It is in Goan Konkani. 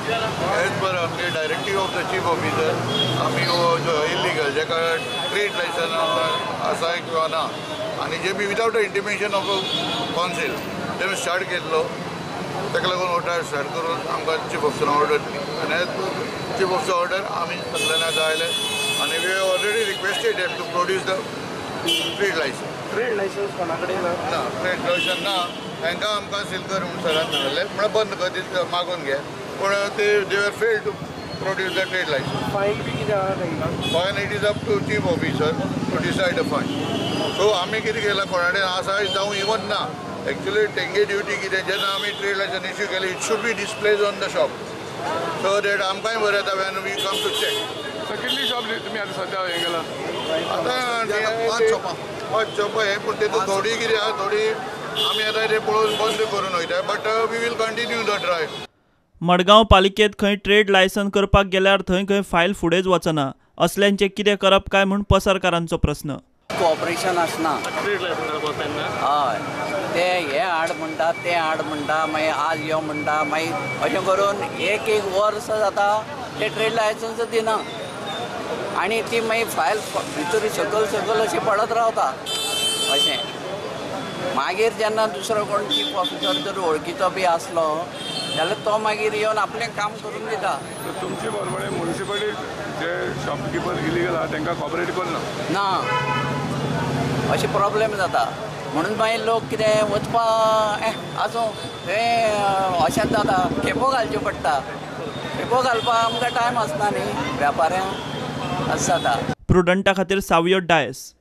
एज पर आमगे directive of the chief officer आमी हो जो इलिगल जेका ट्रेड लायसन आसा किंवा ना आनी जे बी without intimation of council ते आमी स्टार्ट केल्लो, ताका लागून हो ड्रायव्ह स्टार्ट करून आमकां चीफ ऑफिसरान ऑर्डर दिली आनी as per chief officer order आमी सगल्यांना जाय आनी we already requested them to produce the trade licence. Trade licence कोणा कडेन ना? ना, ट्रेड लायसन्स ना. तांकां आमकां सील कर म्हणून सरान सांगलें, म्हणल्यार बंद कर, मागून घे, पूण ते they are fail to produce the trade licence. Fine बी कितें आहा तांकां? Fine it is up to chief officer to decide the fine. So आमी कितें केलां, कोणा कडेन आसा जावं इवन ना, एक्चुअली तेंगे ड्युटी कितें, जेन्ना आमी ट्रेड लायसन्स इश्यू केलें it should be displays on the shop so that आमकांय बरें जाता when we come to check. कितली शॉप तुमी आतां सद्या हें केलां? आतां 5 शॉपां हें, पूण तेतूंत थोडी कितें आहा, थोडी आमी आतां तें पळोवन बंद करून वयता, but we will continue the drive. Madgaon पालिकेंत खंय ट्रेड लायसन करपाक गेल्यार थंय खंय फायल फुडेंच वचना. असल्यांचें कितें करप काय म्हूण पसरकारांचो प्रस्न. कॉपरेशन आसना. ट्रेड लायसन काडपाक तेन्ना हय, ते हे हाड म्हणटा, ते हाड म्हणटा, मागीर आज यो म्हणटा, मागीर अशें करून एक एक वर्स जाता ते ट्रेड लायसन्स दिना आनी ती मागीर फायल भितर सकयल सकयल अशी पडत रावता. अशें मागीर जेन्ना दुसरो कोण चीफ ऑफिसर जर वळखीचो बी आसलो जाल्यार तो मागीर येवन आपलें काम करून दिता. तुमचे बरोबर मुनिसिपालिटी जे शॉपकिपर इलिगल आहा तांकां कॉपरेट करना ना, अशें प्रॉब्लेम जाता. म्हणून मागीर लोक कितें वचपा आसूं हें अशेंच जाता, खेपो घालच्यो पडटा. खेपो घालपाक आमकां टायम आसना न्ही व्यापाऱ्यांक, अशें जाता. प्रुडंटा खातीर सावियो डायस.